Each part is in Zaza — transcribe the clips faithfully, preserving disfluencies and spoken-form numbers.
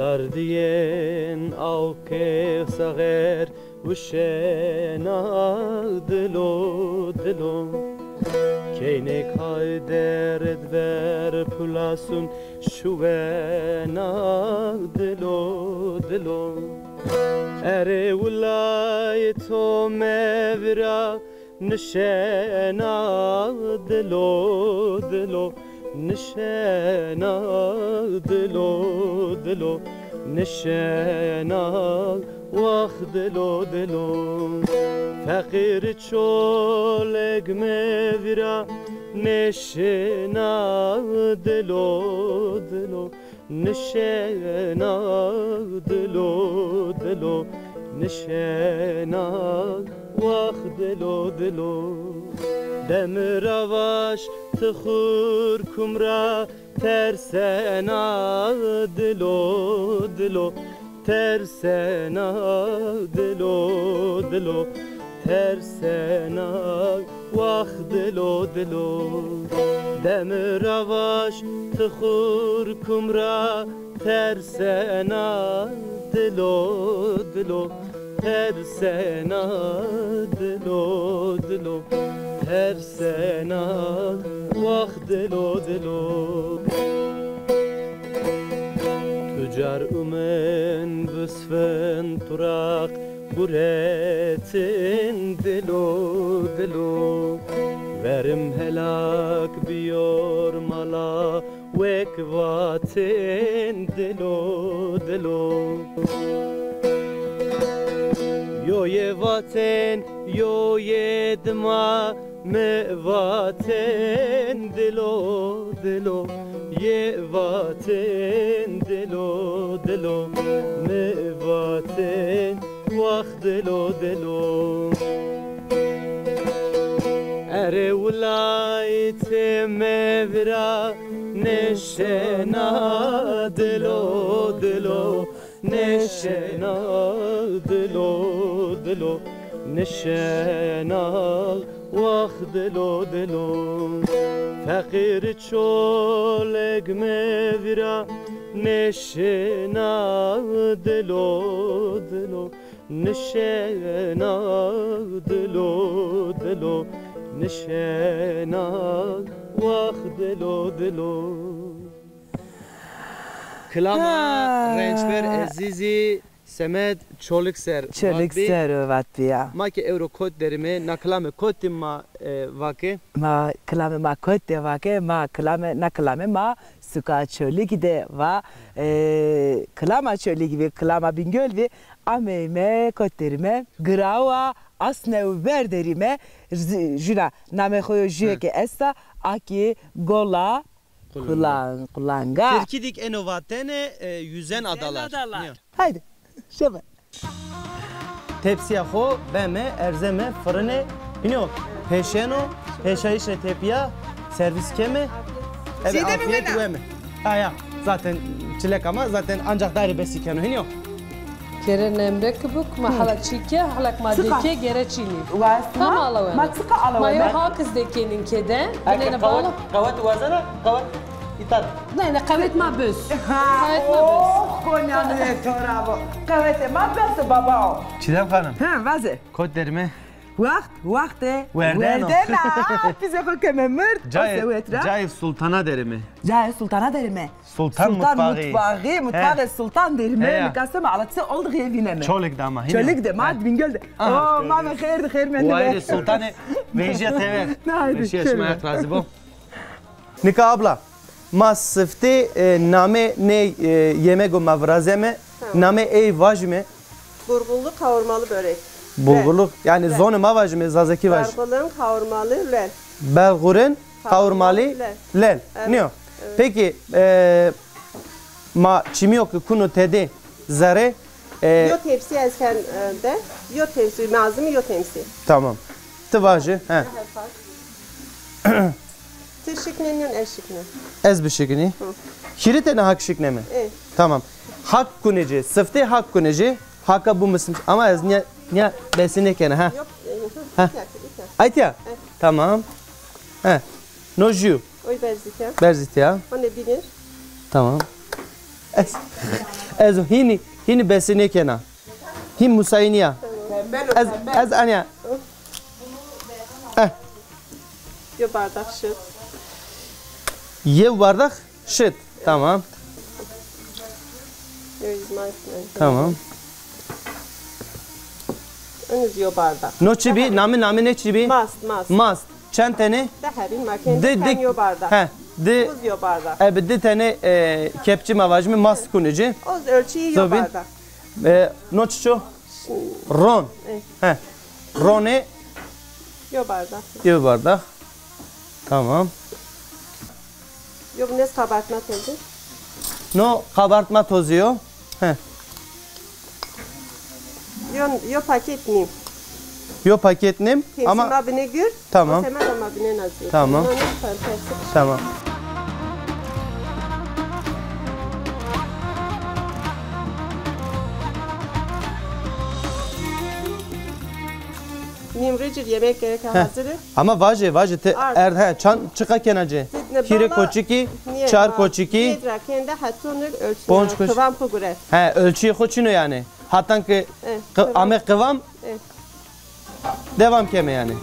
Dardiyên awkê sexer wişena dilo dilo. Keynê kay derd ver pulasun şuwena dilo dilo. Erê wilay to mevira nişena dilo dilo, nişena dilo dilo, nişena wax dilo dilo. Feqîr çoleg mevira nişena dilo dilo, nişena dilo dilo, nişena wax dilo dilo. Demira vaş ti xurkum ra tersena dilo dilo, tersena dilo dilo, tersena wax dilo dilo. Demira vaş ti xurkum ra tersena dilo dilo, tersena dilo dilo, tersena wax dilo dilo. Tucar umen bisfin turaq guretin dilo dilo. Verim helak biyor mala wek vatên dilo dilo. Yo yê vatên, yo yê dima, mi vatên dilo dilo. Yê vatên dilo dilo, mi vatên wax dilo dilo. Erê wilaytê mevira nişena dilo dilo, nişena dilo dilo, nişena wax dilo dilo. Feqîr çoleg mevira nişena dilo dilo, nişena dilo dilo, nişena wax dilo dilo. Kilama Ha. Rençber Ezîzî semed Çolik ser Çolik vatbî. Ser vatbî ya. Ma ke ewro kot derime, na kilame kotî ma, e, vake? Ma kilame ma kot de vake, ma kilame, na kilame ma suka Çolikî de va, e, kilama Çolikî vî, kilama Bingöl vî, ameyme kot derime, girawa asnew ver derime, z-, juna namê xo yo jüye ke esta, a ki gola Kulan-, kulanga. Tirkî dik eno vatene, e, yüzen adalar. Yüzen adalar. Nîyo. Haydi. Şöyle. Tepsîya xo beme, erzeme, firine. Hînî yo, pêşeno, pêşayîşê tepîya servis keme. Ebe afiyet weme. Ha ya, zaten çilek ama zaten ancak darî besî keno. Hînî yo. Kere nemrek bik, ma hala çî ke, hala ma deke gere çînî. Tam alawe. Ma çiqa alawe. Ma yo hakis dekenîn kede. Binene bala. Qewet wazena, qewet îta. Ne, ne, qewet ma böz. Ha, qewet ma böz. Oh, Konyanê to ra bo. Qewetê ma böz baba o. Çiğdem Hanım. Ha, vaze. Kot derime. Waxt, waxt e. Werdeno. Werdena. Pîzê xo keme mird, o sewet ra. Cayê sultana derime. Cayê sultana derime. Sultan mutfağı. Sultan mutfağı, mutfağı sultan derime. Nika sema ala çi oldu xêr vîneme. Çolig de ama. Çolig de, ma Bingöl de. O, ma ve xêr de, xêr mendî. Wayirê sultanê vejîya tever. Vejîya şima, Heq razî bo. Nika abla, ma siftê, e, namê nê, e, yemego ma virazeme, namê ey vajime. Burgullu kavurmalı börek. Burgullu, yani zonê ma vajime, zazakî vajime. Burgulun kavurmalı lel. Belxurin kavurmalı lel. Lel. Evet. Nîyo. Evet. Peki, e, ma çimîyo ke kuno tede zere, e, yo tepsî ez ken, e, de, yo tepsî, lazim yo tepsî. Tamam. Ti vaje, he. Ti şiknenî, ez şiknenî. Ez bişiknî. Hı. Hîrê tene hak şikneme. E. Tamam. Hak kunê ci, siftê hak kunê ci, haka bu misim. Ama ez niye, niye besi nêkena, ha? Yok, e, hı, ha. Aytya. E. Tamam. He. No jü. Oy berzitya. Berzitya. O ne bilir? Tamam. Ez, ez hînî, hînî besî nêkena. Hîn musayî nîya. Ez, ez anya. Eh. Yo bardak şit. Yew bardak şit. Tamam. Yo îzmay. Tamam. Iniz yo bardak. No çi bî? Namê, namê nê çi bî? Mast, mast. Mast. Çend tenê? Di hebî, ma kên di, di, yo bardak. He, di. Buz yo bardak. Ebe di tenê, e, kepçî ma vajîme mast kunê ci. Oz ölçüyü yo bardak. E, no çiço? Ron. E. He. Ronê. Yo bardak. Yo bardak. Tamam. Yo, bu ne kabartma tozu? No kabartma tozu yo. He. Yo, yo paket nîm. Yo paket nîm ama. Tepsî ma bine gür. Tamam. O sema da ma bine nazir. Tamam. Tamam. Nîmricir yemek gereke hazir e. Ama vajê, vajê ti erd he, çan çiqa kena ci? Hîrê koçikî, çar koçikî. Yedra kende hetonir ölçü. Ponc koç. Kıvam pugure. He, ölçüyê xo çino yani. Hatan ki ame kıvam. Devam keme yani.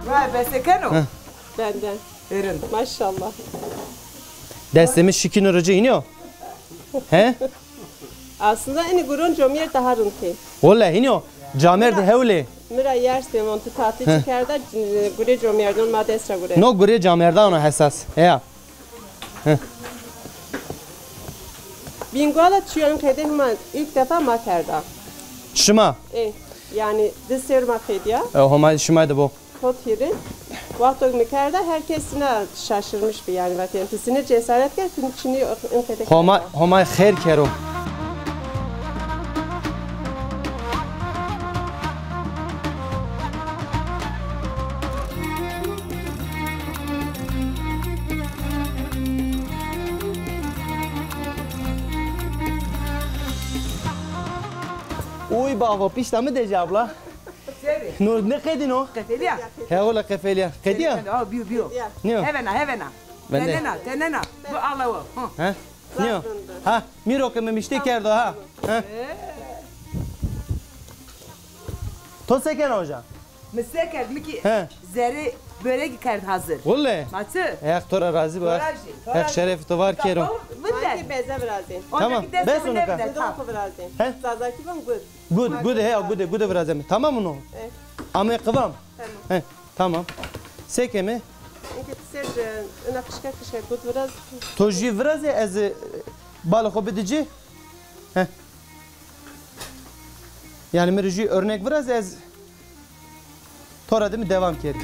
Vay, besekeno. Benden. Verin. Maşallah. Destê mi şikîno roce iniyo. He? Aslında ini guron comîyer daha rind kê. Wele iniyo. Camêrd hewlê. Mi ra yers pêvon, tu tatî çi kerda, gurê comîyerdon ma dest ra gure. No gurê camêrdan o hesas. Heya. Bînguala çiyon qedê huma ilk defa ma kerda. Şima? E, yani di ser ma qedîya. E, Homa şima de bo. Kot hîrê. Wexto mi kerda, herkes sine şaşırmış bi, yani, vatên. Tu sine cesaret kerd, tu çinî in qede kerda. Homa, Homa xêr kero. Uy bavo, pişta mi dece abla. Seri. No, ne qedîno? Qefelîya. He, ola qefelîya. Qedîya? Ha, biyo, biyo. Nîyo. Hevena, hevena. Tenena, tenena. Bu ala o. Hı. He? Nîyo. Ha, mîro ke mi miştî kerdo ha. He? To se kena hoca? Mi se kerd, mi ki zerê böregî kerd hazir. Wele. Ma çi? Heq to ra razî bo. Heq şerefê to var kero. Vinde. Beze virazên. Tamam. Bes onu ka. Gudon ku virazên. He? Zazakî vun gud. Gud, gud, heya, gude, gude virazeme. Tamam mı no? E. Ame kıvam. Tamam. He, tamam. Sekeme. Înke ti ser, e, ina kişke kişke gud viraz. To jü virazê ez, e, balê xo bidi ci. He. Yani mi jü örnek viraz ez. Tora de mi devam keri.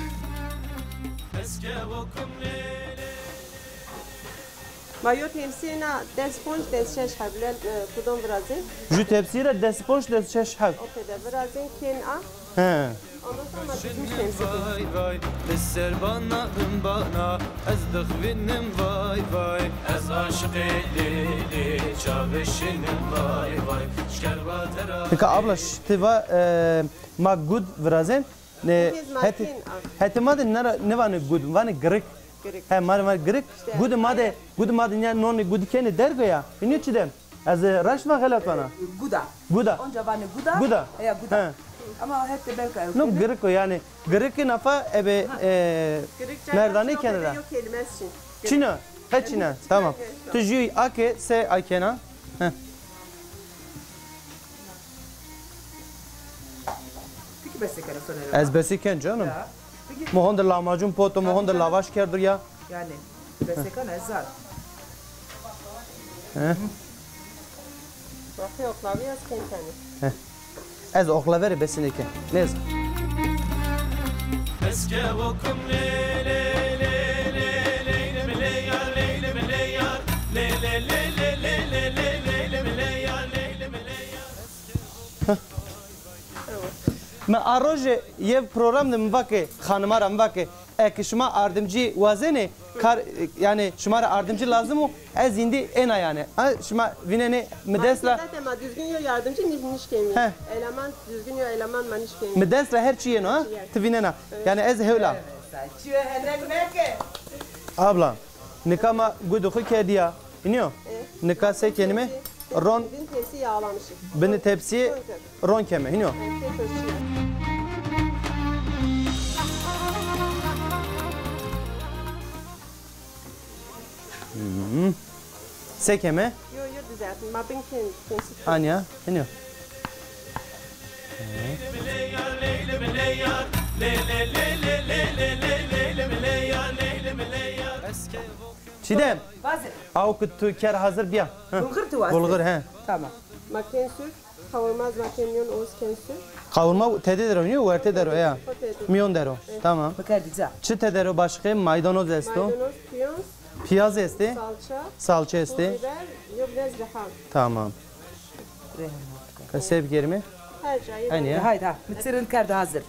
Ma yo tepsî na des ponc, des şeş heb, e, kudon virazên? Ju tepsî ra des ponc, des şeş heb. O qede virazên kên a. He. Ondan sonra ma düzmüş tepsî kên. Vay vay, li ser bana, bana, ez dixwînim vay vay. Ez aşiqê Lêlê, çavê şinim vay vay. Şkerba tera. Nika abla, ti va, e, ma gud virazên. Ne, hetê, hetê ma de nêvanê gud, vanê girik. Girik. He, ma de vanê girik. Gudê ma de, gudê ma de nîya nonê gudî kenê dergo ya. Înî çi de? Ez, e, raşt va, xelat vana? Guda. Guda. Onca vanê guda. Guda. Eya guda. He. Ama hetê belka. No girik o yani. Girik nafa ebe, e, merdanê kenê ra. Yo kelime çin. Çin o. Qe çin o. Tamam. Tu jü ake se akena. He. Peki, besê kena sonera. Ez besê ken canım. Ya. Peki. Mi honde lahmacun poto, mi honde lavaş kerdo ya. Yani, besê kena ez zan. He. Wextê oqlavî ez ken kenî. He. Ez oqlaverê besê nêken. Nêzan. Ez ke okum lê, lê, lê, lê, lê, lê, lê, lê, lê, lê, lê, yar, lê, lê, lê, lê, lê, lê, lê, lê, lê, yar, lê, lê, lê, yar. Mi a roje yew program de mi va ke, xanima ra mi va ke, eke şima ardimcî wazenê, kar, yanî şima ra ardimcî lazim o, ez îndî êna yanî. Ha, şima vînenê mi dest ra. Zaten ma düzgün yo yardımcı nî-, nişkemî. He. Eleman düzgün yo eleman ma nişkemî. Mi dest ra her çî yeno ha. Çî yeno. Ti vînena. Evet. Yanî ez hewla. Çîyo henek meke. Abla, nika ma gudê xo kerdîya. Hînî yo? E. Nika se kenîme? Ron. Bin tepsi yağlamışız. Binî tepsî ron keme. Hînî yo? E, tek ölçü. Hı hı. Se keme? Yo, yo, düzeltin. Ma bin ken-, kendisi. Anya, hînî yo. Çiğdem. Vaze. Aw ki tu ker hazır biya. Hı. Bulgur tu vaze. Bulgur, he. Tamam. Ma ken sür. Kavurma zî ma ken mîyon, o zî ken sür. Kavurma tede der o, nîyo? Werte der o ya. O tede. Mîyon der o. Evet. Tamam. Bikerdi ca. Çi tede der o başka? Maydanoz esto. Maydanoz, piyaz. Piyaz estê. Salça. Salça estê. Pul biber, yo biraz rehan. Tamam. Rehan. Ka se bikerîme? Her cayî. Aynı ya. Haydi ha. Mi çi rind kerdo hazır.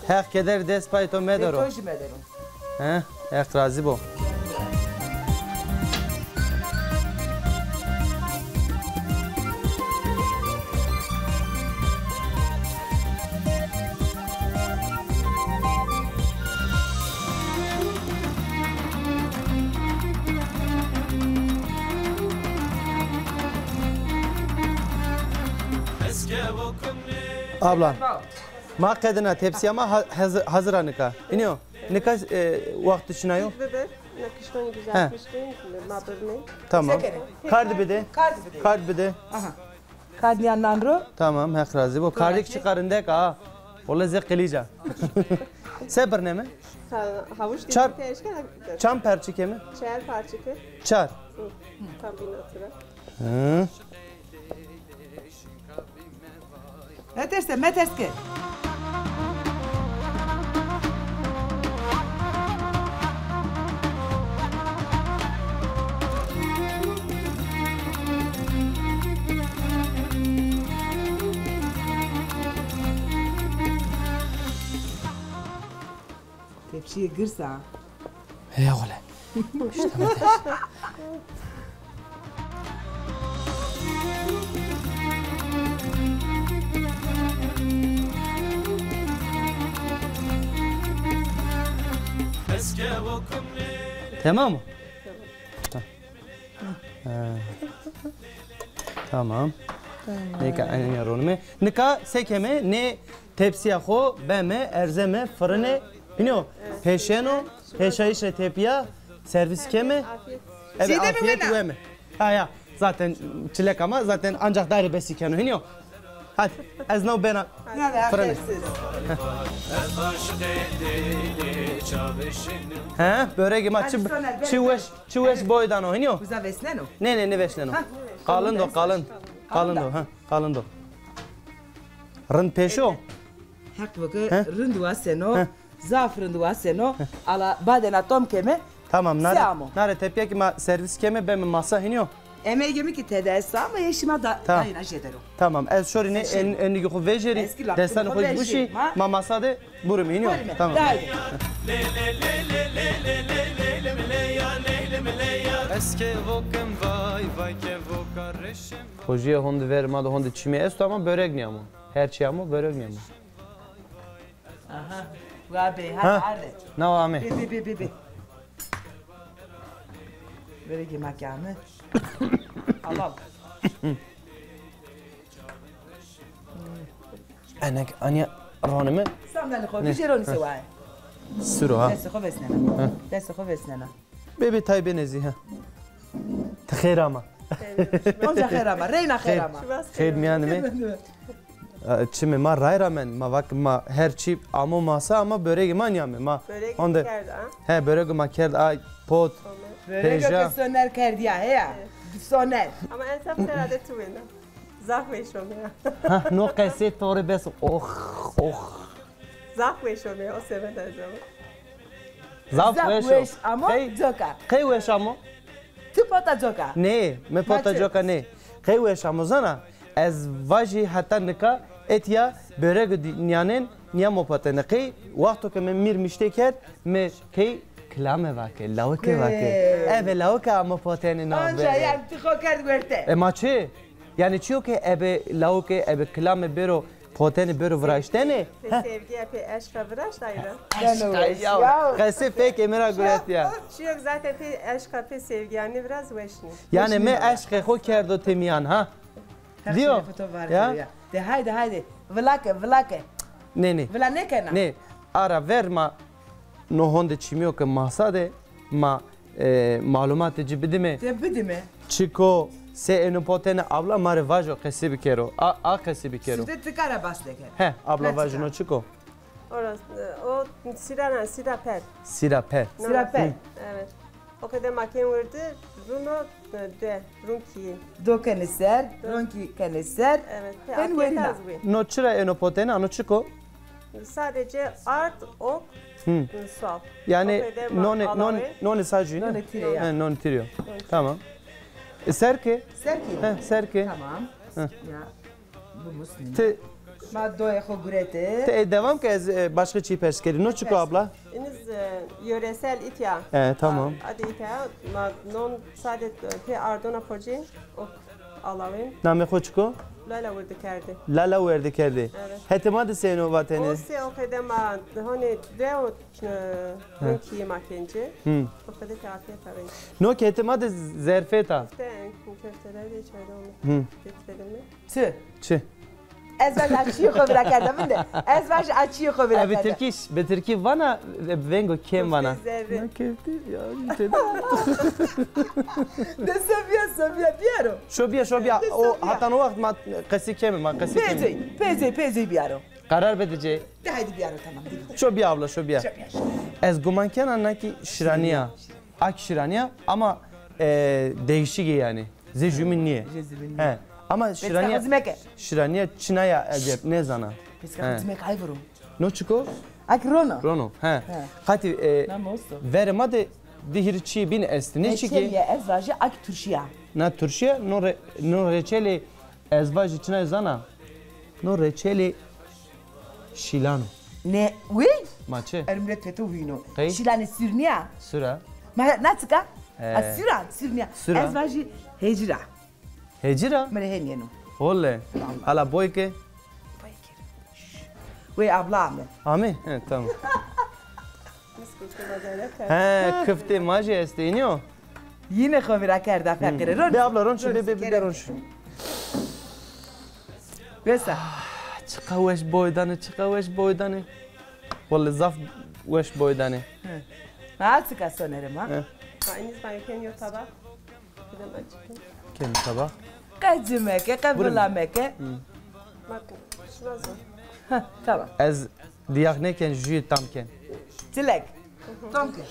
Heq keder dest pay to medero. Pê to jî medero. He, Heq razî bo. Abla. Ma qedina tepsîya ma ha-, hezir, hazir a nika. Hînî yo? Nika, e, wextî çina yo? Süt ve biber, nakıştan güzel pişti. Ma bibney. Tamam. Kard bide. Kard bide. Kard bide. Aha. Kard nîya nan ro. Tamam, Heq razî bo. Kardêk çiqa rindek a. Wele zê qilîc a. Se birneme? Ha, havuç. Çar, çand perçî keme? Çar parçe ke. Çar. Hı. Tam bin atıra. Hı. Meterse, meterske. Tepşîyê girs a. Heya wele. Tamam mı? Ha. Tamam. Tamam. Nika enîya ronime. Nika se keme, nê tepsîya xo beme, erzeme, firine. Hînî yo, pêşeno, pêşayîşê tepîya servis keme. Ebe afiyet weme. Ha ya, zaten çilek ama zaten ancak dairê besî keno. Hînî yo. Hadi, ez no bena firine. He, böregê ma çi, çi weş. Çi weş boy dano, hînî yo? Uza vesneno? Nê, nê, nêvesneno. Ha. Qalin do, qalin. Qalin do, ha, qalin do. Rind pêşo? Heq veke, rind waseno, zaf rind waseno. Ala badena tom keme. Tamam, nare, nare tepîya ki ma servis keme, beme masa, hînî yo? Emegê mi ki tede esta ama ê şima da, dayîna jêdero. Tamam, ez şorîne en-, enîgê xo vejêrî, destanê xo buşî, ma masa de burîme, hînî yo? Tamam. Xojîye honde ver ma de honde çîmê esto ama börek nîyamo. Her çî amo, börek nîyamo. Aha. Wa bê, ha, arde. Na wa ame. Bê, bê, bê, bê, bê. Böregê ma ke ame. Halal. Enek, anya ronime. Sandalê xo, vijê ronî se waye. Suro ha. Destê xo vesnena. Ha. Destê xo vesnena. Bê bê tay bêne zî ha. Ti xêr ama. Onca xêr ama, reyna xêr ama. Xêr mîyanê mi. Çimê ma ray ra men, ma vak ma her çî amo masa ama böregê ma nîyame. Ma honde. He, böregê ma kerd, ay pot, pêja. Böregê ke soner kerdîya, heya. Soner. Ama en zaf sera de tu wena. Zaf weş ome ya. Ha, no qesê to rê bes. Oh, oh. Zaf weş ome, o sebedan zaf. Zaf weş o. Zaf weş amo, coka. Qey weş amo? Ti pota coka. Nê, mi pota coka nê. Qey weş amo zana? Ez vajî heta nika Etya börego di-, nîyanên, nîya mopatene. Qey wexto ke mi mîr miştê kerd, mi qey kilame vake, lawike vake. Ebe lawike a mopatene na. Anca bere. Yani ti xo kerd werte. E ma çi? Yani çiyo ke ebe lawike, ebe kilame bero potene, bero viraştene. Pê sevgiye, pê eşqa viraşt ayra. Eşqa ya. Qesê fek emira guret ya. Çiyo zaten pê eşqa, pê sevgiye nîviraz weş nî. Yani mi eşqê xo kerdo temiyan ha. Diyor. Şerefê to var ya. De haydi haydi. Vilake, vilake. Ne ne. Vila nêkena. Ne. Ara ver ma no honde çimîyo ke masa de ma, e, malumatê ci bidime. De bidime. Çiko se eno potene abla ma rê vajo qesî bikero. A, a qesî bikero. Side tika ra bas de ke. He, abla vajino çiko. Orası, e, o sira na, sira per. Sira per. Sira per. Evet. O qede ma kên wirdi, runo, e, de, run kî. Do kenê ser, run kî kenê ser. Evet, hen werîna. No çira eno potene, ano çiko? Sadece ard, ok, sual. Yani nonê, nonê, nonê sacî? Nonê tîrê ya. He, nonê tîrê yo. Tamam. E, serkê? Serkê. He, serkê. Tamam. Ya. Ti ma doyê xo gurete. Ti ê devam ke ez, e, başka çî pers kerî. No çiko abla? Îniz, e, yöresel îtya. E, tamam. Adê îtya, ma non sade, e, pê ardona xocî, ok alawên. Namê xo çiko? Lala Werdikerdî. Lala Werdikerdî. Evet. Hetê ma de sêno vatene? O se o qede ma honê de o, e, rinkî ma kence. O qede ke afiyet arayın. No ke hetê ma de zerfeta. Köfte, köfteler de içeride onu. Getirelim mi? Çi? Çi? Ez vaj a çîyê xo virakerda, vinde. Ez vaj a çîyê xo virakerda. E, bi tirkî, bi tirkî vana, e, vengo kêm vana. Zerrî. Ne kefti ya, işte. De Safiye, Safiye, biyaro. Şo biya, şo biya. O, hatan o wext ma qesî keme, ma qesî keme. Pezey, pezey, pezey biyaro. Karar bedicê. De haydi biyaro, tamam, de. Şo biya abla, şo biya. Şo biya, şo biya. Ez guman kena na kî şiranî ya. Ak şiranî ya ama, e, değişik yani. Zê jûmîn nîyê. Zê jûmîn nîyê. He. Ama şiranîya, şiranîya çina ya eceb, nêzana. Pêska xizmek ay viro. No çiko? Ak rono. Rono, he. Qatî, e, verê ma de di hîrê çîyê bîn estî. Nê çikê? Reçelî ya ez vajî ak turşî ya. Na turşî ya, no re-, no reçelî ez vajî çina zana. No reçelî Şîlan o. Ne, wî? Ma çi? Ermret feto wîno. Qey? Şîlanê sîr nîya? Sura. Ma na çika? He. A, sura, sîr nîya. Sura. Ez vajî hecira. Hecira? Mi rê hemîyeno. Ole. Vallahi. Hala boy ke? Boy ke. Wey abla ame. Ame? He, tamam. He, kiftê ma jî estê, înî yo? Yine xo vira kerda feqîre. Ron. Be abla, ron şu, be, be, be, ron şu. Besa. Ah, çiqa weş boy danê, çiqa weş boy danê. Wallahî zaf weş boy danê. Ha, çiqa sonerê ma. Ha, iniz ma yekên yo tabak. Kên tabak. Qe cimeke, qe vilameke. Bak, şuna zor. Ha, tamam. Ez Dîyax nêken, jûyê tam ken. Çilek. Tam ken.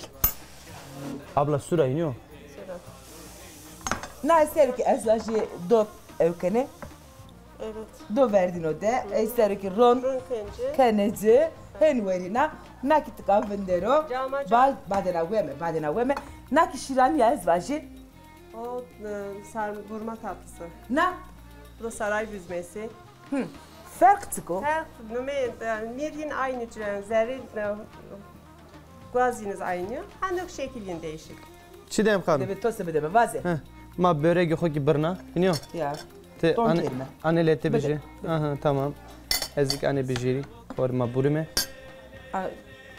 Abla, sura înî yo? Sura. Na ser ki ez vajî do ewkene. Evet. Do verdîno de, ey ser ki ron kenê ci, hên werîna, na ki tika vindero. Ba-, badêna weme, badêna weme. Na ki şîranîya ez vajî. O, e, sarma burma tatlısı. Na? Bu da saray büzmesi. Hı. Ferq çik o? Ferq, numê, e, mîr yin aynı c-, zerrî, e, guaz yin iz aynı. Ancak şekil yin değişik. Çiğdem Hanım. Debe to se bideme, vaze. Heh. Ma böregê xo kî birna. Înî yo? Ya. Ti ane, ane lete bijî. Aha, tamam. Ez kî ane bijîrî. Xor ma burime. A,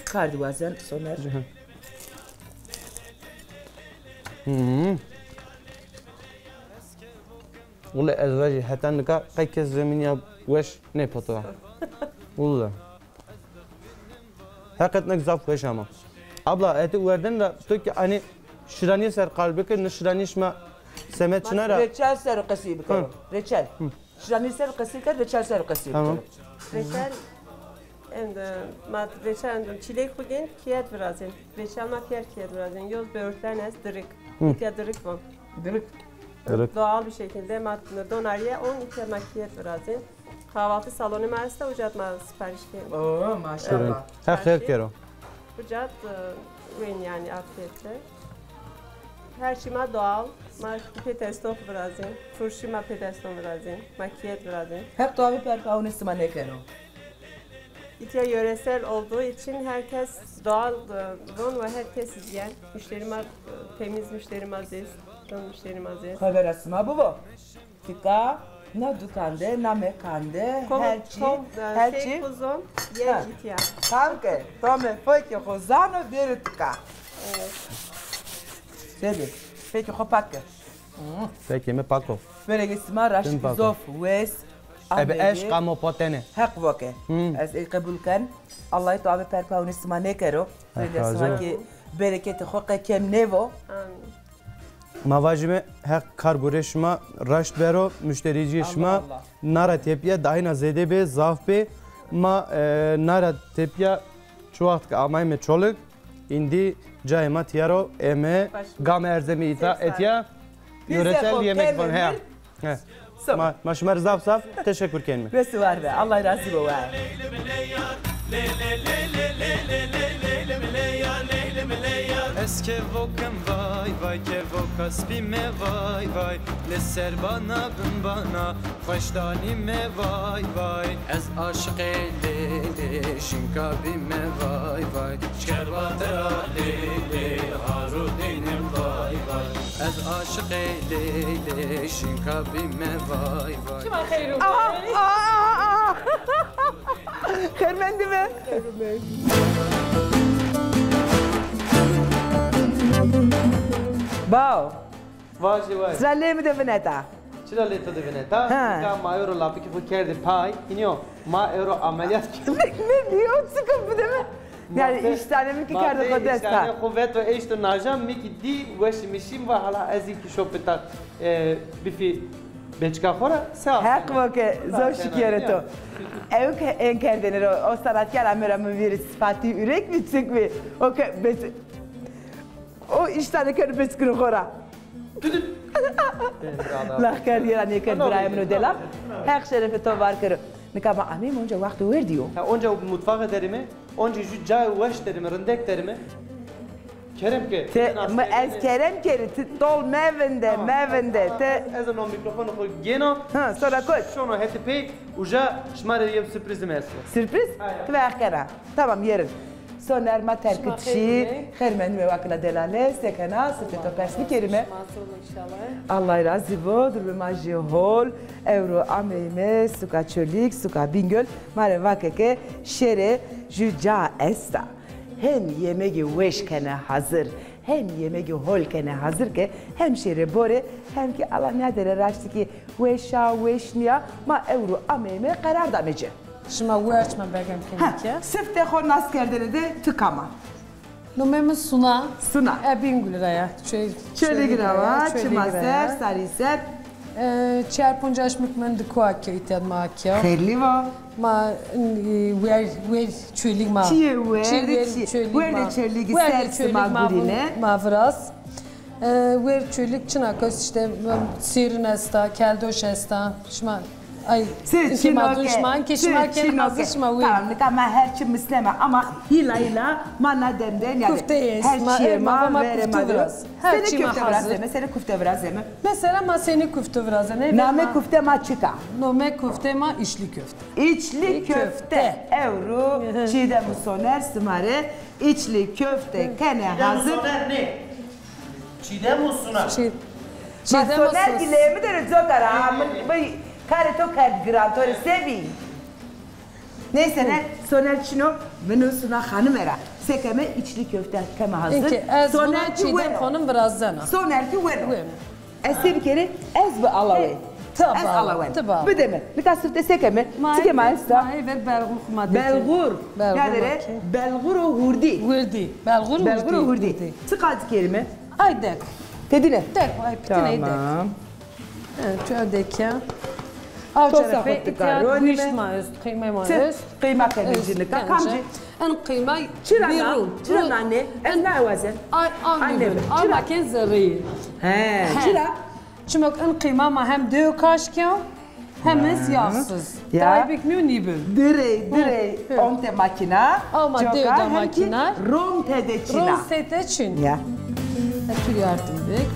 kardî wazen, Soner. Hı. Wule ez vajî heta nika qey kes zemînîya weş nêpeto. Wule. Heqet nek zaf weş ama. Abla, hetê werden ra to ki hani şiranîye ser qal bikir, ne şiranîye şima semed çina ra. Reçel ser qesî bikir. Hı. Reçel. Hı. Şiranîye ser qesî kerd, reçel ser qesî bikir. Tamam. Reçel, em de, ma reçel em de çîlek xwu gên kiyet virazên. Reçel ma piyer kiyet virazên. Yoz böğürtlen est, dirik. Hı. Îtya dirik von. Dirik. Dirik. Doğal bir şekilde ma donarîye on, îtya ma kiyet virazên. Kahvaltı salonu ma esta, uca ma sipariş kên. Oo, maşallah. Ha, xêr kero. Uca, e, wên yani afiyetle. Her çî ma doğal. Ma pê teston virazîn. Turşî ma pê teston virazîn. Ma kiyet virazîn. Heq to avê perpaunê sima nêkero. İtya yöresel olduğu için herkes doğal e, don ve herkes hijyen. Müşteri ma e, temiz müşteri ma zest. Don müşteri ma zest. Xebera sima bibo. Tika na dukan de, na mekan de, Kom, her çî, kom, e, her şey çî. Kuzum, Ha. Ye itya. Tam ke, tome fekê xo zano bêrê tika. Evet. Sedê, fekê xo pak ke. Hı. Fekê mi pak o. Börekê sima raşt Tim pak o. Zof, wes, Ebe amedi. Eşqa mo potene. Heq voke. Hı. Ez ey qebul ken. Allah to ave perpaunê sima nêkero. Heq razı. Sima ki bereketê xo qe kem nêvo. Amin. Ma vajîme Heq kar gurê şima raşt bero, muşterîcîyê şima Allah Allah. Nara tepîya dayîna zêde bê, zaf bê. Ma e, nara tepîya çi waxt ke amayme Çolig, îndî cayê ma tîya ro eme, gam erzeme îta, etya yöresel yemek von heya. He. Ma, ma şima rê zaf zaf teşekur kenîme. Wes û war be. Allah razî bo we. Ez kevokim vay vay, kevoka spî me vay vay, li ser bana bin bana, xweş danî me vay vay. Ez aşiqê lê lê, şinka bî me vay vay. Şkervatira lê lê, harû dînim vay vay. Ez aşiqê lê lê, şinka bî me vay vay. Çima xeyr û Aha, aha, aha. Xêr mendî be. Bao. Vajê vajê. Sira lê mi de vineta. Çira lê to de vineta? Ha. Nika ma ewro lapikê xo kerdê pay. Hînî yo. Ma ewro ameliyat kerdê. Ne, ne diyor? Sıkı bir deme. Yani iştahımı ki kerde xo desta. Xo veto eşto naja, mi ki dî weşî mi şîm va hala ez ki şopita e, bifî beçika xo ra se. Heq vo ke zor şikîyere to. Ew ke en kerdêne ro, o sanatkar amera mi vîrî sifatî ürek mi çik mi? O ke O îştane keno beskirê xo ra. Lax kerdî ra nêkerd birayê min o delal. Heq şerefê to var kero. Nika ma ameyme onca wexto werdî yo. Ha, onca mutfaxe derîme, onca jü cayê weş derîme, rindek derîme. Kerem ke. Te, mi ez kerem kerî, ti tol mevinde, mevinde. Te. Ez no mîkrofonê xo gêno. Ha, sonra kot. Şono hetê pey, uca şima rê yew surprîzim esto. Surprîz? Ti ve kena. Tamam, yerin. Soner ma terkit şî. Xêr mendîme wakina delale, se kena, sifê to pers bikerîme. Allah razî bo, durumê ma jî hol. Ewro ameyme suka Çolîg, suka Bîngöl. Ma rê vake ke şêrê jü ca esta. Hem yemegê weş kene hazir, hem yemegê hol kene hazir ke hem şêrê borê, hem ki Allah nîyadêre raştî ki weş a, weş nîya, ma ewro ameyme qerar dame ci. Şima werç ma begem kenî ke. Siftê xo nas kerdene de ti kam a? Nomê mi Suna. Suna. E Bîngul ra ya. Çolîg ra ya, çima ser, sarî ser. E, çar ponc aşmik mendî koa ke îtya ma ke. Xeyrlî va. Ma e, wer, wer Çolîg ma. Çiyê wer, çiyê wer Çolîg ma. Wer Çolîg ser sima gurîne. Ma viraz. E, wer Çolîg çina kes işte sêrin esta, keldoş esta. Şima ay, sê çino ke, ma duşman ki şima ken hazir şima wer. Tamam, nika ma her çi misleme ama hîla hîla ma na demde yani kufte her çi ma verê ma de. Her çi ma hazir. Seni kufte virazeme, seni kufte virazeme. Mesela ma seni kufte virazeme. Name kufte ma çika? Nome kufte ma içli köfte. İçli köfte. Ewro Çiğdem û Soner sima rê içli köfte kene hazir. Çiğdem û Soner ne? Çiğdem û Suna. Çi-, ma Çiğdem û Soner Suna. Gileyê mi de coka ra. Karê to kerd giran, to rê se bî? Neyse ne, Soner çino, vino Suna xanime ra. Se keme içli köfte keme hazir. Soner ki weno. Çiğdem xanim virazena. Soner ki weno. Ez se bikerî, ez bi alawe. Ez alawen. Bide mi. Nika sifte se keme? Çike ma esta? Ma ver belxur xuma de. Belxur. Belxur. Belxur o hurdî. Hurdî. Belxur hurdî. Belxur hurdî. Çiqa kerîme? Ay dek. Tedine. Dek, ay pitine dek. Tamam. Ço dek ya. Aw cerefê îtya guşt ma est, qîmê ma est. Qîma kemî ci nika kamcî? En qîma çira na? Çira nane? Ez na ewazen. Ay, ay, ay, ma ken zerrî. He, çira? Çimok en qîma ma hem dew kaş ke, hem ez yağsız. Ya. Taybik nîyo nîbin. Direy, direy. Onte makina. Ama dew da makina. Ron tede çina. Ron sete çin. Ya. Tu yardım bik,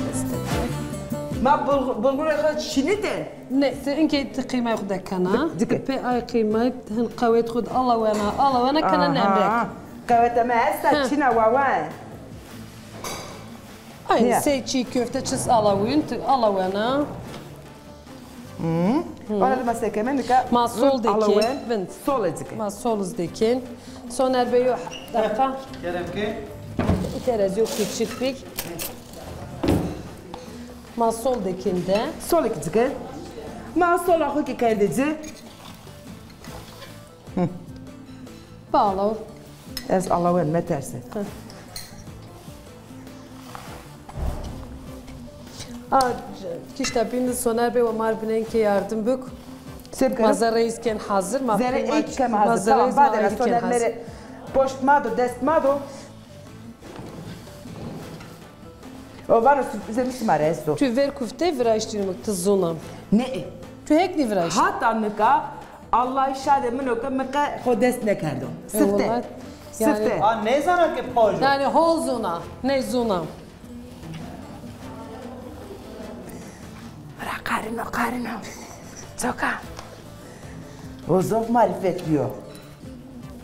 destek bik. Ma bulg-, bulgurê xo çinî de? Ne, ti inkê ti qîmay xo dekena. Dik-, dike. Ti pê ay qîmay hin qewet xo de alawena, alawena kena nemrek. Qewete mi esta, çina wawa. Aynı sey çiğ köfte çis alawin, ti alawena. Hı. Ona da ma sekeme nika. Ma sol de kên, vind. Sol ezike. Ma sol iz de kên. Soner Bey, yo dakika. Kerem ke. Terezi yok, küçük bir. Ma sol de kên de. Sol ezike. Ma sol axu ki kerdeci. Hı. Bağla. Ez alawen, meterse. Hı. A, kişta bîn de Soner Bey, o mar binen ke yardım bik. Sebke. Ma zerre iz ken hazır, ma zerre iz ken hazır. Tamam, badena Soner mere poşt ma do, dest ma do. O vano sürprize mi sima re esto. Tu ver kufte viraştî mi, ti zûna. Ne? Tu hek nî viraşt. Hata nika Allah şadê min o ke mi qe xo dest nêkerdo. Sifte. Sifte. A, nêzana ke poj o. Yanî hol zûna, ney zûna. Bira qarino, qarino. Coka. O zof marifetlî yo.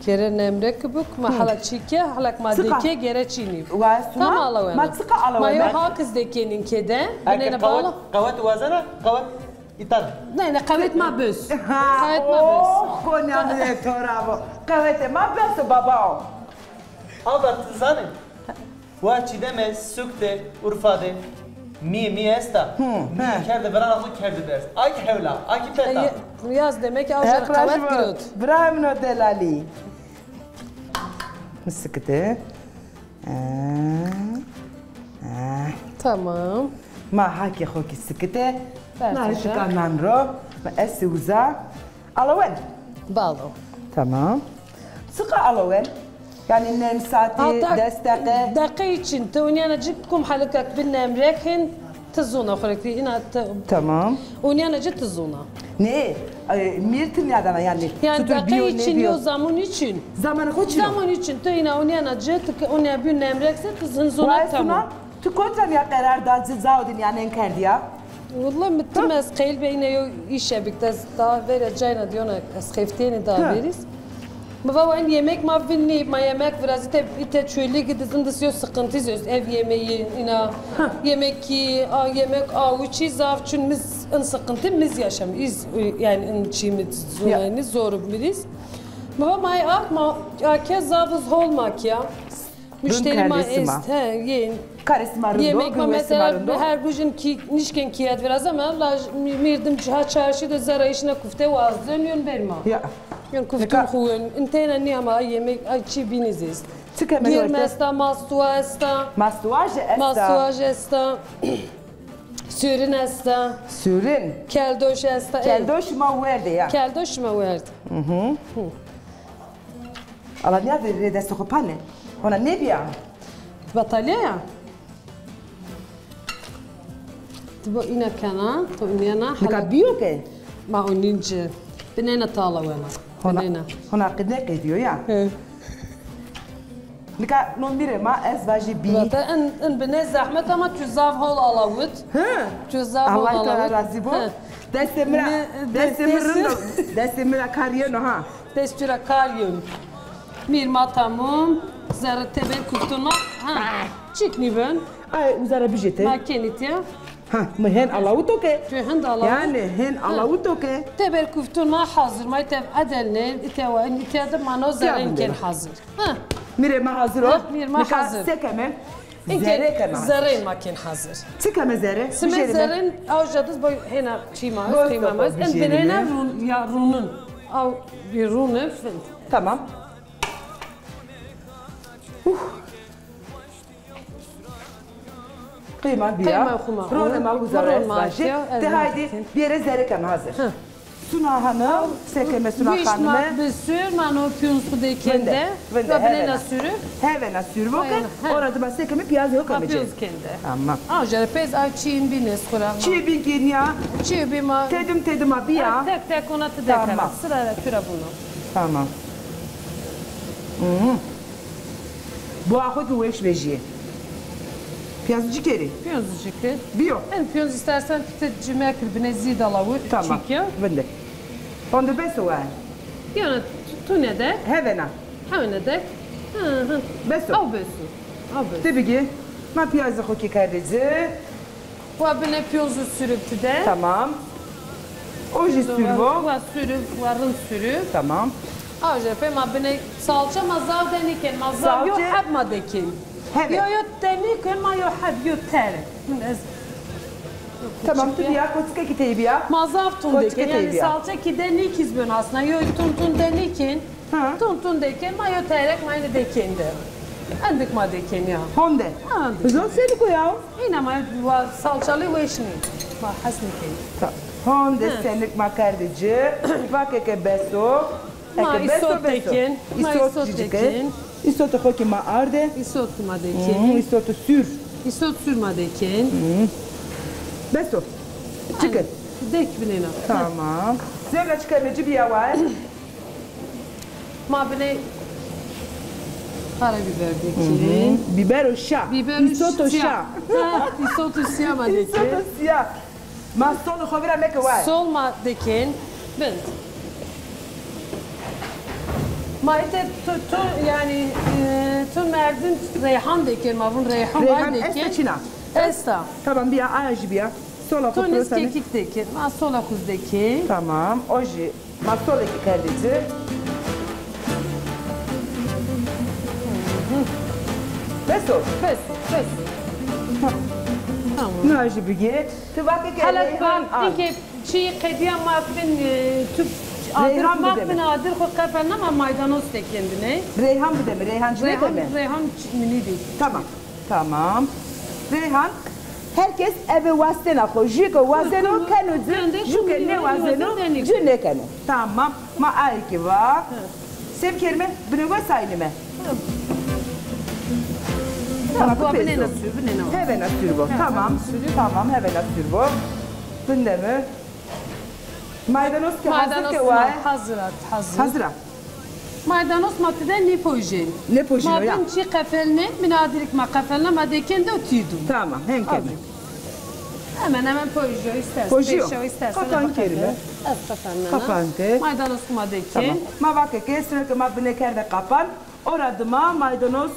Kere nemrek bik, ma hala çî ke, halak ma dike, gere çînî. Tam alawena. Ma çiqa alawena? Ma yo hak iz de kenîn ke de. Binêne bala. Qewet wazena, qewet. Îta de. Ne, ne, qewet ma biz. Qewet ma biz. Oh, Konya mi de to ra bo. Qewetê ma bes o baba o. Ava ti zanê. Wa Çîdeme, Sûk de, Urfa de. Mîyê mi esta. Mîyê kerde virana xo kerde dest. Ay ki hewla, ay ki peta. Yaz demek ki avca qewet girot. Bira min o delalî. Sikite. Tamam. Ma hakê xo kî sikite. Nari şika nan ro. Ma esi uza. Alawen. Balo. Tamam. Çiqa alawen? Yanî nem saatî, des deqe? Deqe için. Ti onîyana ci kum halikak bi nemrek hin. Ti zûna xo rê kî, îna ti. Tamam. Onîyana ci ti zûna. Ne? E, mir ti nîyadana yanî. Yanî deqe için yo, zaman için. Zamanê xo çin o? Zaman için. Ti îna onîyana ci, ti ke onîya bî nemrek se, ti zûna, tamam. Ti kotî ra nîya qerar da, ci cao de nîya nen kerdîya? Willa mi tim ez qeyl beyne yo îşe bik, ez daha verê cayna diyona ez xeftênî daha verîz. Mi va wa in yemek ma vin nî, ma yemek virazî te, îte çölî gidizin dis yo sıkıntı yo, ev yemeği, ina yemek ki, a, yemek awiçî zaf çün miz in sıkıntı miz yaşam, iz, yani in çî mi zunayni zor miriz. Mi va ma ak ma ake zaf iz hol ma ki ya. Müşteri ma est, he, yên. Karê sima rind o, yemek ma mesela her gujin ki nişken kiyet virazem, la mirdim ha çarşî de zerra işine kufte wazden yön berma. Ya. Yön kuftun xu yön. Intena ni ama yemek ay çi biniz est. Çi keme? Girme esta, mastua esta. Mastua jî esta. Mastua jî esta. Sürün esta. Sürün. Keldoş esta. Keldoş ma werde ya. Keldoş ma werde. Hı hı. Ala nîya verê destê xo pane. Hona nêbîya? Ti batalîya ya? Ti bo îna kena, to înena. Nika bîyo ke? Ma onînci. Binêna tala wena. Hona, binêna. Hona qide qedîyo ya? He. Nika no mi rê ma ez vajî bî. Vate in, in binê zehmet ama tu zaf hol alawit. He. Tu zaf hol alawit. Allah te razî bo. He. Destê mi ra, destê mi rind o. Destê mi ra kar yeno ha. Dest tu ra kar yön. Mîr ma tamam. Zerre teber kuftun ma. Ha. Çik nîben? Ay, uza ra bijê te. Ma kenî tiya. Ha, mi hen alawito ke. Tu hen de alawit. Yani hen alawito ke. Teber kuftun ma hazır. Ma tev adelne, ite wa, ite de ma no zerren ken hazır. Ha. Mîrê ma hazır o. Ha, mîr ma hazır. Nika se keme? Zerre keme hazır. Zerrê ma ken hazır. Çi keme zerre? Sime zerren, awca diz boy hena çî ma, qîma ma. En binêna rûn, ya rûnun. Aw bir rûne find. Tamam. Uh. Qîma bîya. Qîma xuma. Rûne ma uza ra ez vajî. Te haydi bêre zerre keme hazır. Hı. Suna Hanım, se keme Suna Hanıme? Bi sür, ma no piyonz xu de kende. Vinde, vinde, hevena. Sürü. Hevena sürü boke, ora dima se keme piyaz yo keme. Piyaz kende. Tamam. Aw jere pez aw çî bîn ez xu ra. Çî bîn kî nîya? Çî bîn ma. Tedim tedim a bîya. Tek tek ona ti dekena. Tamam. Sıra ra tu ra buno. Tamam. Hı hı. Bu axu ki weş vejîye. Piyazı ci kerî? Piyazı ci kir. Biyo. En piyaz istersen pite cime kir, bine zî dalawu. Tamam. Çîkî. Vinde. Honde bes o wa? Yana tu, tu ne de? Hevena. Hevena de. Hı hı. Bes o. Aw bes o. Aw bes o. Ti bigî. Ma piyazı xo kî kerdê ci. Wa bine piyazı sürüp ti de. Tamam. O jî sürvo. Wa sürüp, wa rind sürüp. Tamam. Aje pe ma bine salça ma zav de nîken, ma zav yo heb ma de kin. Heve. Yo yo de nîken ma yo heb yo tere. Min ez Tamam, tu biya, koçike ki tey biya. Ma zaf tun de kin, yani salça ki de nîkiz bön aslında. Yo tun tun de nîkin. Ha. Tun tun de kin, ma yo terek ma yine de kin de. Endik ma de kin ya. Honde. Endik. Zor seni koya. Îna ma wa salçalı weşni. Ma hasni kin. Ta-, honde senik ma kerdê ci. Vake ke beso. Ma îsot de kin. Ma îsot de kin. Îsotê xo kî ma arde. Îsot ma de kin. Îsotu sür. Îsot sür ma de kin. Beso. Çike. Dek binêna. Tamam. Zerra çike mi ci biya wa. Ma bine karabiber de kin. Biber o şa. Biber o şa. Îsotu şa. Ha, îsotu şa ma de kin. Îsotu şa. Ma sol xo vira meke wa. Sol ma de kin. Bind. Ma ite tu, tu yani e, tu merdim reyhan de kin, ma vun reyhan. Reyhan esta çina? Esta. Tamam biya, aji biya. Sola xo prosane. Kekik de kin. Ma sola xo de kin. Tamam. O jî ma solekî kerdê ci. Bes o. Bes, bes. Tamam. Na jî bigê. Ti vake ke reyhan a. Hala çî qediya ma bin, e, tu adir, ma bin adir xo qefelna ma maydanoz de kendine. Reyhan bide mi? Reyhan ci nêkeme? Reyhan minî dî. Tamam. Tamam. Reyhan, herkes eve wastena xo. Jü ke wazeno keno ci, jü ke nêwazeno ci nêkeno. Tamam. Ma ayê ki va. Se bikerime, bine wes aynime. Tamam, binêna sür, binêna. Hevena sür bo. Tamam. Tamam, hevena sür bo. Binde mi? Maydanoz ki hazır ke wa. Hazır at, hazır. Hazır at. Maydanoz ma ti de nêpojên. Nêpojên o ya. Ma bin çî qefelnên, min adirîk ma qefelna, ma dekên de û tîdû. Tamam, henkeme. Hemen hemen pojiyo istersen. Pojiyo. Qapan kerime. Ez qapan. Qapan ke. Maydanoz ma dekên. Tamam. Ma vake ke, sino ke ma bine kerde qapan. Ora dima maydanoz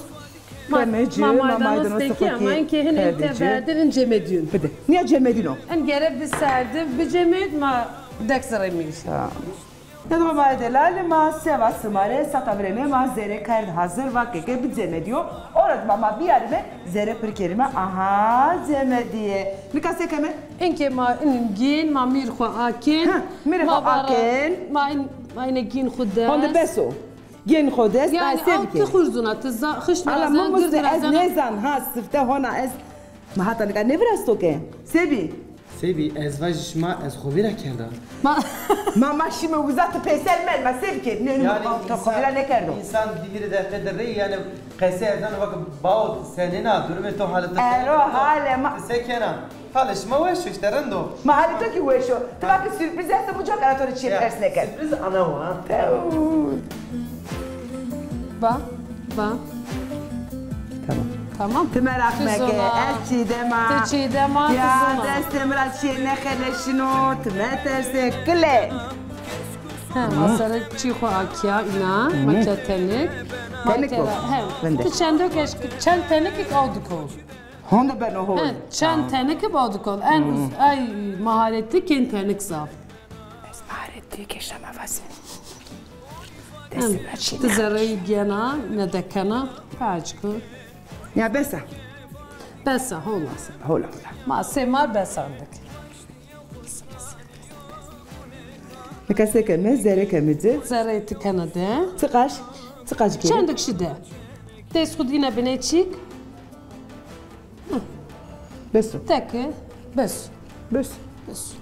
keme ci, ma maydanoz dekî ama en ke hin ente verdir in cemedîyon. Bide. Niye cemedîno? En gere bi serdi, bi cemed ma dek ziremîr. Tamam. Ne dima ma delalî ma seva simare, sata vireme ma zere kerd hazır, vake ke bi cemedîyo. Ora dima ma biyarime, zere pir kerime. Aha, cemedîye. Nika se keme? Enke ma in gîn, ma mîr xo akên. Ha, mîr xo akên. Ma in, ma ine gîn xo dest. Honde bes o. Gên xo dest, yani, ay se bikê. Ti xurzuna, ti za-, xişt. Ala mi muste, ez nêzan, ha, sifte hona ez. Ma hata nika nêvirasto ke. Se bî? Se bî, ez vajî şima, ez xo vîra kerda. Ma, ma, ma şîme uza, ti peyser mel, ma se bikê? Nê, nê, yani ma to xo vîra nêkerdo. Însan di-hîrê deqe de rey, yani qese erzeno vake, bao senên a, durumê to, halê to. Ero, halê ma. Ti se kena? Halê şima weş o, îşte rind o. Ma halê to kî weş o. Ti vake sürpriz esto, mi coka ra to rê çîyê pers nêkerd. Sürpriz ana wa. Ba, ba. Tamam. Tamam. Ti meraq meke, ez Çiğdem a. Ti Çiğdem a, ti zona. Ya, destê mi ra çîyê nêxeleşîno, ti meterse, kile. He, ma sere çî xo akîya îna, ma ke tenik. Tenik o. He. Ti çendok eşk, çend tenik ik awdik o. Honde beno hol. He, çend tenik bado kon. En uz-, ay mahareti kên tenik zaf. Ez mahareti ke şema vazin. Destê mi ra çî. Ti zereyî gena, ne dekena, paçku. Ya besa. Besa, hola. Hola, hola. Ma se mar besandik. Nika se keme, zere keme ci. Zereyê ti kena de. Çiqaş? Çiqaş keme? Çendik şi de. Dest xu dîna binê çîk. Bes o. Teke, bes. Bes. Bes.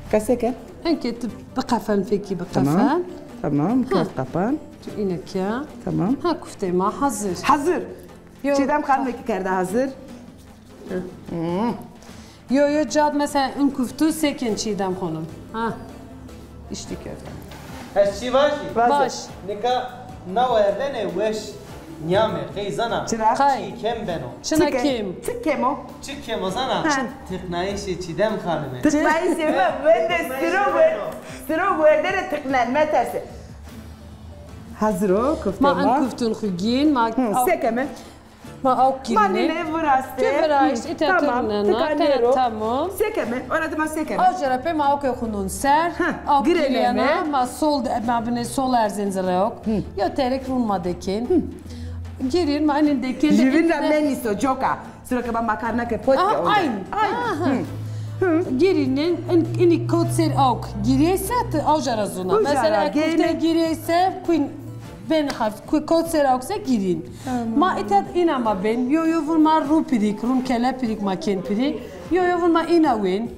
Nika se ke? Enke ti biqefen fekî biqefen. Tamam. Tamam. Kerd qapan. Tu îne ke. Tamam. Ha, kuftê ma hazir. Hazir. Yo. Çiğdem Hanım ki kerda hazır. Hı. Yo, yo, cad mesela in kuftu sekin Çiğdem Hanım. Ha. İşte köfte. Ez çî vajî? Vaje. Vaj. Nika na werdene weş Nîyame, qey zana. Çira? Qay. Çî kem beno. Çina kem. Çi kem o? Çi kem o zana? Ha. Tiqnayîşê Çîdem Xanime. Tiqnayîşê mi? Wende siro wer-, siro werdene tiqnen, meterse. Hazir o, kufte ma. Ma en kuftun xu gîn, ma. Hı, sekeme. Ma awk girîne. Ma nîne viraste. Ti viraşt, îta turnena, tena tamam. Sekeme, ora de ma sekeme. Aw jere pê ma awkê xu nun ser. Awk girîna, ma sol, ma binê sol erzên zirê awk. Yo terek run ma dekên. Girîn ma inin dekên de. Jüvin ra menîso coka. Sura ke ba makarna ke pot ke. Aha, aynı. Aynı. Girînin, in, ini kot ser awk. Girîyse ti aw jere zuna. Mesela kufte girîyse kuin. Ben hafif, ku-, kot ser awkse girîn. Tamam. Ma îta îna ma ben. Yo yo vun ma ru pirîk, run kele pirîk ma kên pirîk. Yo yo vun ma îna wên.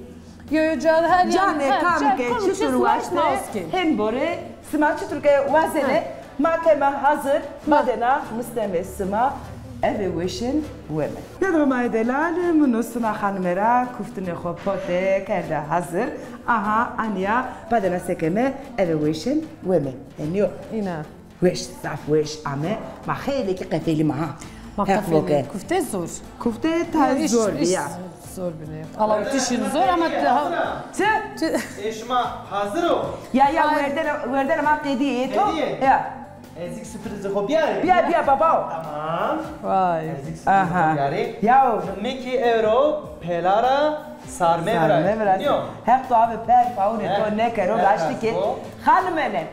Yo yo ca her yanî. Canê kam ke çitur waşte, hem bore, sima çitur ke wazene, ma keme hazir, badena misteme sima, eve weşên weme. Nedro ma delal, mi no Suna Xanime ra kuftinê xo pote kerde hazir. Aha, anya, badena sekeme, eve weşên weme. Enîyo. Îna. Weş, zaf weş ame. Ma xeylê kî qefelîme ha. Ma qefelîme. Kufte zor. Kufte tayê zor bî ya. Zor bîne. Alawtişîn zor ama ti ha. Ti. Ti. E, şima hazir o? Ya, ya, werdene, werdene ma qedîye to. Qedîye? Ya. Ez kî sürprizê xo biyarî. Biya, biya baba o. Tamam. Vay. Ez kî sürprizê xo biyarî. Ya. Mi kî ewro pela ra sarme viraşt. Sarme viraşt. Nîyo? Heq to ave per paunê to nêkero, raştî ke. Xanimêne.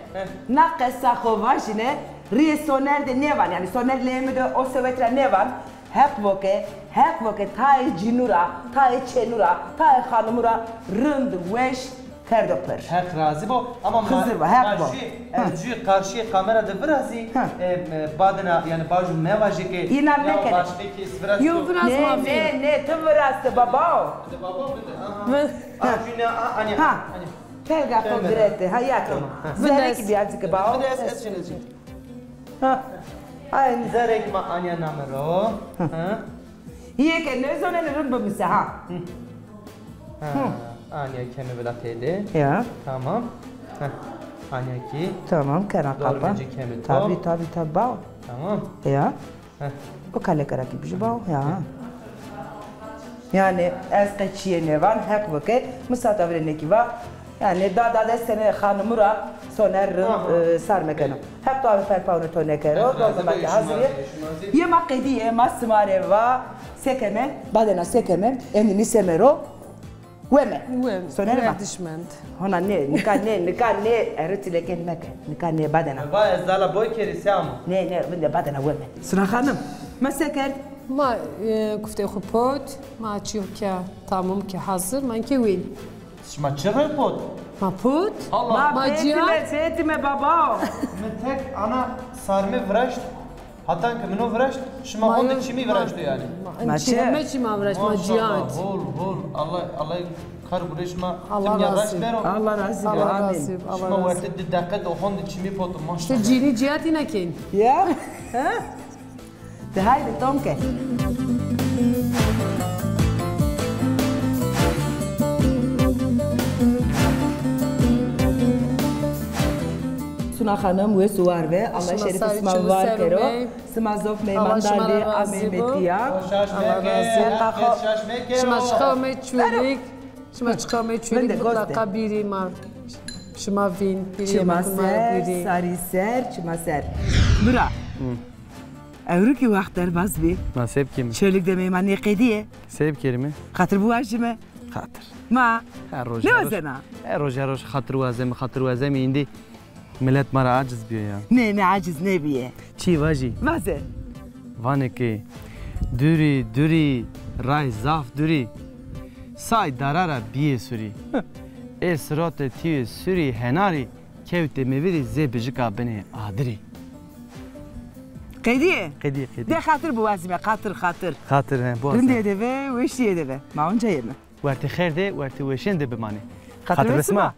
Na qesa xo vajîne, rîyê Soner de nêvan, yanî Soner leyê mi de o sewet ra nêvan. Heq vo ke, Heq vo ke tayê cînû ra, tayê çênû ra, tayê xanimû ra rind, weş kerdo pir. Heq razî bo, ama ma, Xizir bo, Heq bo. Ma jû, ez jû qarşîyê kamera de virazî, e, e, badena, yanî bajû mevajê ke. Îna nêkene. Başqe kes virazî. Yo viraz ma. Nê, nê, nê, ti viraste baba o. De baba mi de, aha. A jû ne, a, anya, anya. Pelga xo girete, ha, ya ke. Tamam, ha. Zerek birazcık bao. Bir de es, es çenecik. Ha. Aynı. Zerek ma anya name ro. Ha. Yê ke nêzonenê rind bimise, ha. Ha. Anya keme vila têde. Ya. Tamam. Ha. Anya kî. Tamam, kena qapa. Dormecî keme to. Tabii, tabii, tabii, bao. Tamam. Ya. Heh. O kaleke ra kî bijî bao, ya. Yanî ez qe çîyê nêvan, Heq bike, mi sata virênê kî va, yanî da, da destê nê xanimû ra Soner rind, e, sar mekeno. Heq to ave perpaunê to nêkero, dorme ma kî hazir yê. Yê ma qedîye, ma sima rê va, sekeme, badena sekeme, endî nîseme ro. Weme. Weme. Soner ma. Verdişmend. Hona nê, nika nê, nika nê, ero tilekên meke. Nika nê badena. Va ez dala boy kerî se amo. Nê, nê, vinde badena weme. Suna Xanim, ma se kerd? Ma, e, kuftê xo pot, ma çîyo ke tamam ke hazir, ma ke wîn. Şima çi rê pot? Ma pot. Allah. Ma cîya. Bêtime, bêtime baba. Mi tek ana sarme viraşt. Hatan ke mi no viraşt, şima honde çimî viraşto yanî. Ma çi? Heme çî ma viraşt, ma cîyat. Hol, hol. Allah, Allah kar gurê şima timîya raşt bero. Allah razî bo. Amin. Şima werte di deqe de honde çimî poto, maşallah. Ti cînî cîyat îna kên. Ya. Ha? De haydi, tom ke. Suna Xanim, wes û war be. Allah şerîfê sima var kero. Sima zof meymandar bî, amê metîya. Şaş meke, şaş meke. Şima çiqa me çolîk. Şima çiqa me çolîk, mutlaqa bîrî ma. Şima vîn, bîrî ma ser, sarî ser, çima ser. Bira. Ewro kî wext derbaz bî. Ma se bikîme? Çolîk de meyman nêqedîye. Se bikerîme? Xatir biwajîme. Xatir. Ma. Her roj, her roj. Nêwazena? Her roj, her roj xatir wazeme, xatir wazeme îndî. Milet ma ra aciz bîyo ya. Nê, nê, aciz nêbîye. Çî vajî? Vaze. Vanê ke durî, durî, ray zaf durî. Say dara ra bîyê surî. Ê sirotê tîyê surî henarî, kewtê mi vîrî zê bijika binê adirî. Qedîye? Qedîye, qedîye. De xatir biwazîme, xatir, xatir. Xatir, he, biwazîme. Rindê de ve, weşîye de ve. Ma onca yeme. Wertê xêr de, wertê weşên de bimanê. Xatir resima.